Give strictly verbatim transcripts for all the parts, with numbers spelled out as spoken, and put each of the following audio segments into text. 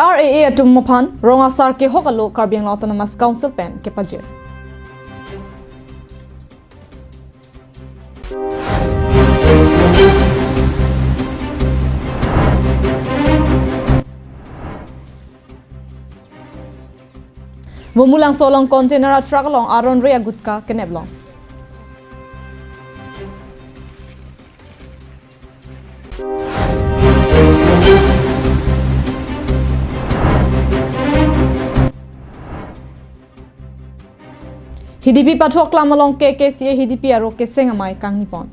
R A A atum aphan rong asar kehok alo Karbi Anglong Autonomous Council pen kepajir. Bumulangso along container a truck along aron re a gutka kenep long. Hidipi pathok lam along K K C A Hidipi aro keseng amei kangni pon.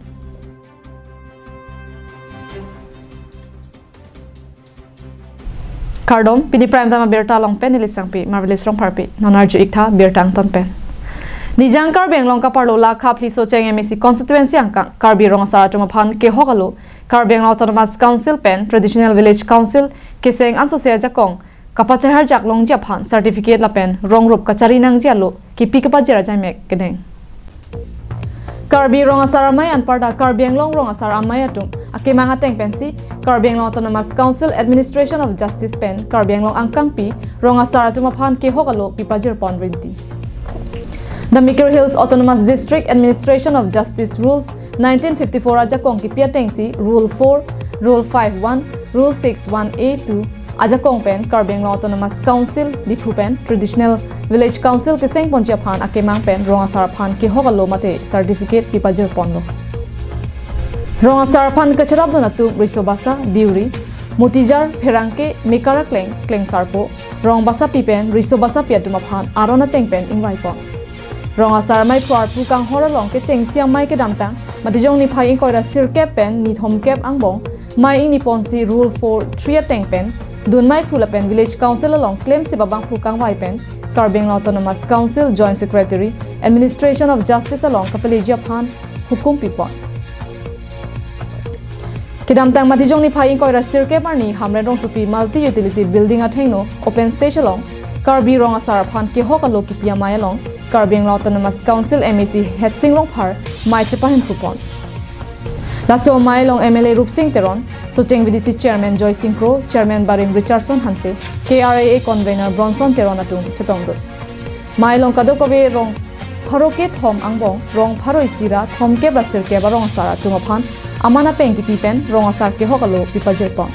Kardom, pini Prime Time abirta along pen neli Sangpi Marvelous Rongpharpi, non arju iktha birta angton pen. Nijang Karbi Anglong kaparlo la khap hliso cheng M A C constituency angkang Karbi rong asar atum aphan kehok alo Karbi Anglong Autonomous Council pen Traditional Village Council keseng ansose ajakong kapachaharjak longji aphan certificate lapen rong rup kachari nangji alo kipi kepajir ajaimek kedeng. Karbi rong asar amei anparta Karbi Anglong rong asar amei atum akemang ateng pensi Karbi Anglong Autonomous Council Administration of Justice pen Karbi Anglong angkangpi rong asar atum aphan kehok alo pipajir pon rinti. The Mikir Hills Autonomous District Administration of Justice Rules nineteen fifty-four ajakong kipi atengsi Rule four, Rule five one, Rule six one A two ajakong pen Karbi Anglong Autonomous Council Diphu pen Traditional Village Council keseng ponji aphan akemang pen rong asar aphan kehok alo mate certificate pipajir ponlo. Rong asar aphan kacharap dun atum riso basa, diuri, mutijar, pherangke, mekara kleng, kleng sarpo, rong basapi pen riso basapi atum aphan aron ateng pen ingvai pon. Rong asar amei phuar pu kanghor along kechengsi amei kedamtang Matijong niphai ingkoi ra sirkep pen nithomkep angbong mei ingni ponsi Rule four three ateng pen dun mei phu lapen Village Council along klemsi babang phu kangvai pen Karbi Anglong Autonomous Council Joint Secretary Administration of Justice along kapeleji aphan hukum pipon. Kedamtang Matijong niphai ingkoi ra sirkep arni Hamren Rongsopi Multi Utility Building athengno open stage along Karbi rong asar aphan kehok alo kipi amei along Karbi Anglong Autonomous Council M A C Headsing Rongphar mei chepahin phu pon. Laso amei along M L A Rupsing Teron, Socheng V D C Chairman Joysing Kro, Chairman Barim Richardson Hanse, K R A A Convener Bronson Teron atum chetongdun. Mei along kadokave rong pharo kethom angbong, rong pharo isi ra thomkep ra sirkep arong asar atum aphan aman apeng kipi pen rong asar kehok alo pipajir pon.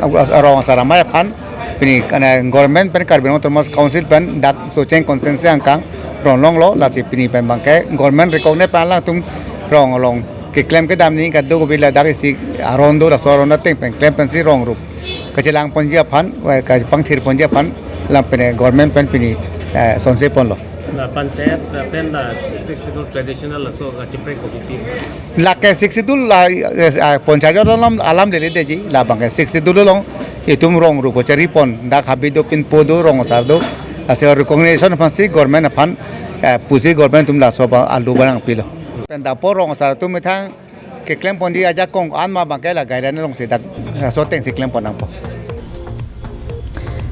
Agus arong asar amei aphan pini kana government pen Karbi Anglong Autonomous Council pen dak Socheng constituency angkang rong longlo, lasi pini pen bangke government recognize pen alangtum rong along keklem kedam ni kadokave ladak isi aron do, laso aron ateng pen klem pensi rong rup kachelang ponji aphan, eh, kapangthir ponji aphan lam pen government pen pini, eh, sonse ponlo. La panchayat, la pen la Sixth Schedule traditional laso kachiprek kopi pi. Lake Sixth Schedule la, eh, ah, panchayat alam, alam lele deji, la bangke Sixth Schedule along itum rong rup kachari pon, dak habi do, pinpo do, rong asar do, ase recognition aphansi government aphan, eh, pusi government atum laso ba alu barang pilo. Pen dapo rong asar atum methang keklem ponji ajakong an ma bangke la guideline alongsi dak laso atengsi klem pon nangpo.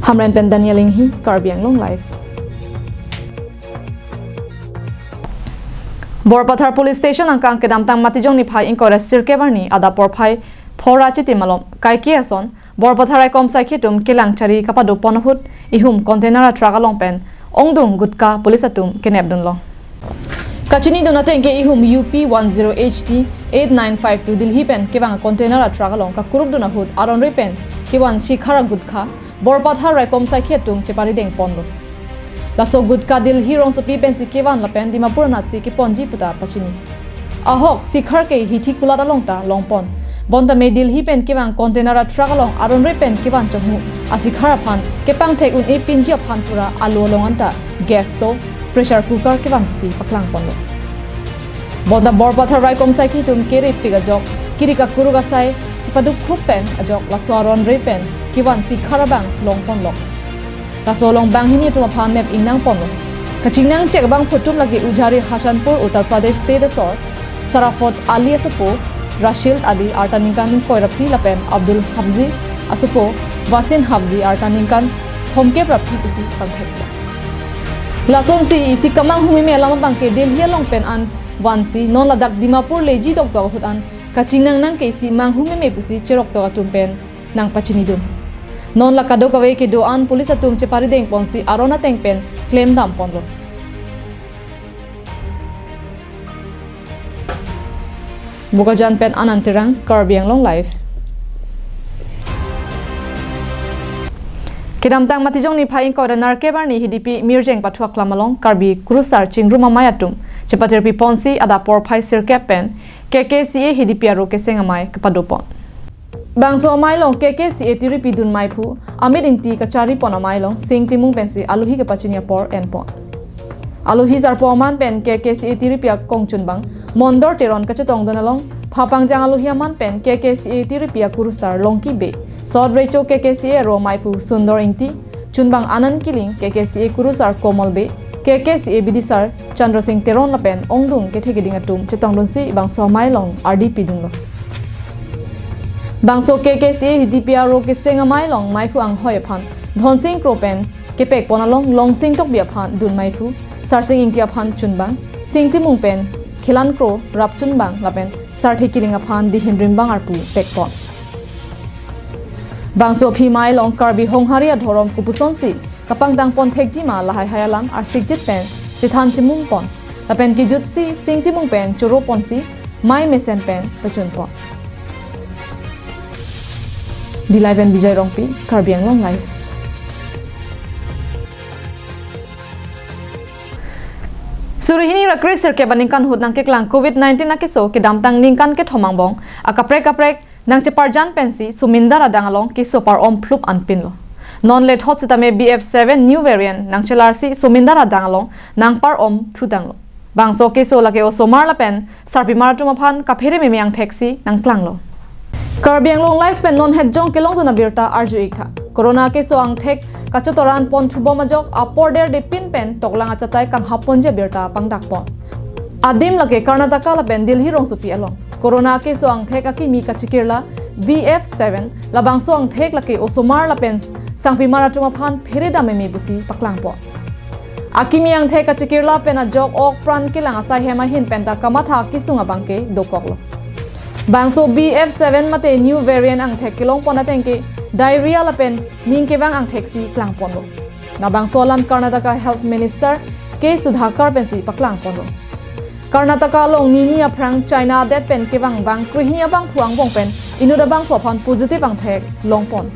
Hamren pen Daniel Inghi, Karbi Anglong Live. Borpathar Police Station angkang kedamtang Matijong niphai ingkoi ra sirkep arni adap porphai phora chiti malom kaike ason Borpathar raikom saikhi atum kelang chari kapado pon ahut ihum container a truck along pen ongdung gutka police atum kenep dunlo. Kachini dun ateng ke ihum U P one zero H T eight nine five two Delhi pen kevang container a truck along kakuruk dun ahut aron re pen kevan sikhar a gutka Borpathar raikom saikhi atum chepari deng ponlo. Laso gutka Delhi rongsopi pensi kevan lapen Dimapur anatsi keponji puta pachini. Ahok, sikhar ke hithi kulat along ta longpon. Bonta me Delhi pen kevang container a truck along aron re pen kevan chonghu asikhar aphan kepangthek un-e pinji aphan pura alu along anta gas stove, pressure cooker kevan pusi paklang ponlo. Bonta Borpathar raikom saikhi atum kerepik ajok, kiri kakuruk asai chepaduk khrup pen ajok laso aron re pen kevan sikhar abang longponlo. Laso along banghini atum aphan nep ingnang ponlo. Kachingnang chek abangphu atum lake Ujhari Hashanpur, Uttar Pradesh State asor Sarafot Ali asopo Rashid Ali arta ningkan ingkoi ra phli lapen Abdul Hafzi asopo Wasin Hafzi arta ningkan thomkep ra phli pusi pangthek. Lasonsi isi kamanghu meme alam abangke Delhi along pen an vansi non ladak Dimapur leji dokdok ahut an kachingnang nang ke isi manghu meme pusi cheroktok atum pen nangpachinidun. Non la kadokave kedo-an police atum cheparideng ponsi aron ateng pen klemdam ponlo. Bokajan pen Anand Terang, Karbi Anglong Live. Kedamtang Matijong niphai ingkoi ra nerkep arni Hidipi Mirjeng pathu aklam along Karbi Kurusar Chingrum Amei atum chepatirpi ponsi adap porphai sirkep pen K K C A Hidipi aro keseng amei kepado pon. Bangso amei along K K C A tiripi dun meiphu Amit Ingti kachari pon amei along Sing Timung pensi alohi kepachini apor en pon. Alohi sarpo aman pen K K C A tiripi akong chunbang Mondor Teron kachetongdun along phapangjang alohi aman pen K K C A tiripi akurusar Longki Bey, Sot Recho K K C A aro meiphu Sundor Ingti, chunbang Anand Kiling, K K C A kurusar Komol Bey, K K C A bidisar Chandra Sing Teron lapen ongdung kethe keding atum chetongdunsi bangso amei along ardi pidunlo. Bangso K K C A Hidipi aro keseng amei along meiphu anghoi aphan Dhonsing Kro pen kepek pon along Longsing Tokbi aphan dun meiphu, Sarsing Ingti aphan chunbang, Sing Timung pen Khilan Kro rap chunbang lapen Sarthe Kiling aphan dihin rimbang arpu pek pon. Bangso aphi amei along Karbi Honghari adhorom kopusonsi kapangdang pon thekji ma lahai hai alam arsikjit pen chethan chemung pon. Lapen kejutsi Sing Timung pen choro ponsi mei mesen pen pachun pon. Dillai pen Bijoy Rongpi, Karbi Anglong Live. Suri hini ra kre sirkep aningkan ahut nangkeklang Covid nineteen akeso kedamtang ningkan kethom angbong akaprek kaprek nangcheparjan pensi Somindar adang along keso par-om phlup anpinlo. Non lethot sitame B F seven new variant nangchelarsi Somindar adang along nangpar-om thutanglo. Bangso keso lake osomar lapen sarpimar atum aphan kaphere meme angtheksi nangklanglo. Karbi Anglong Live pen non hetjong kelongdun abirta arju ik tha. Corona keso angthek kachotoran pon thubom ajok apor derdepin pen toklang achatai kanghap ponji abirta pangdak pon. Adim lake Karnataka lapen Delhi rongsopi along Corona keso angthek akimi kachikirla B F seven, labangso angthek lake osomar lapen sangpimar atum aphan phere dam meme pusi paklang pon. Akimi angthek kachikirla pen ajok ok pran kelang asai hem ahin penta kamatha kesung abangke dokoklo. Bangso B F seven mate new variant angthek kelong pon atengke diarrhea lapen ning kevang angtheksi klang ponlo. Labangso alam Karnataka Health Minister K Sudhakar pensi paklang ponlo. Karnataka along nini aphrang China adet pen kevang bangkre hini abangphu angbong pen inut abangphu aphan positive angthek long pon.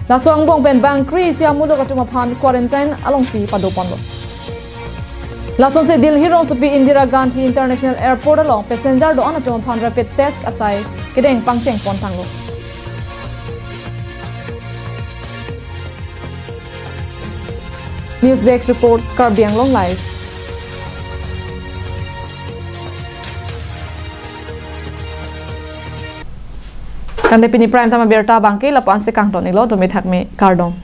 Laso angbong pen bangkre isi amuluk atum aphan quarantine alongsi pado ponlo. Lasonsi Delhi rongsopi Indira Gandhi International Airport along passenger do-an atum aphan rapid test asai kedeng pangcheng pon tanglo. News Desk Report, Karbi Anglong Live. Tangte pini Prime Time abirta abangke lapu-an si kangton iklo, dome thakme, kardom.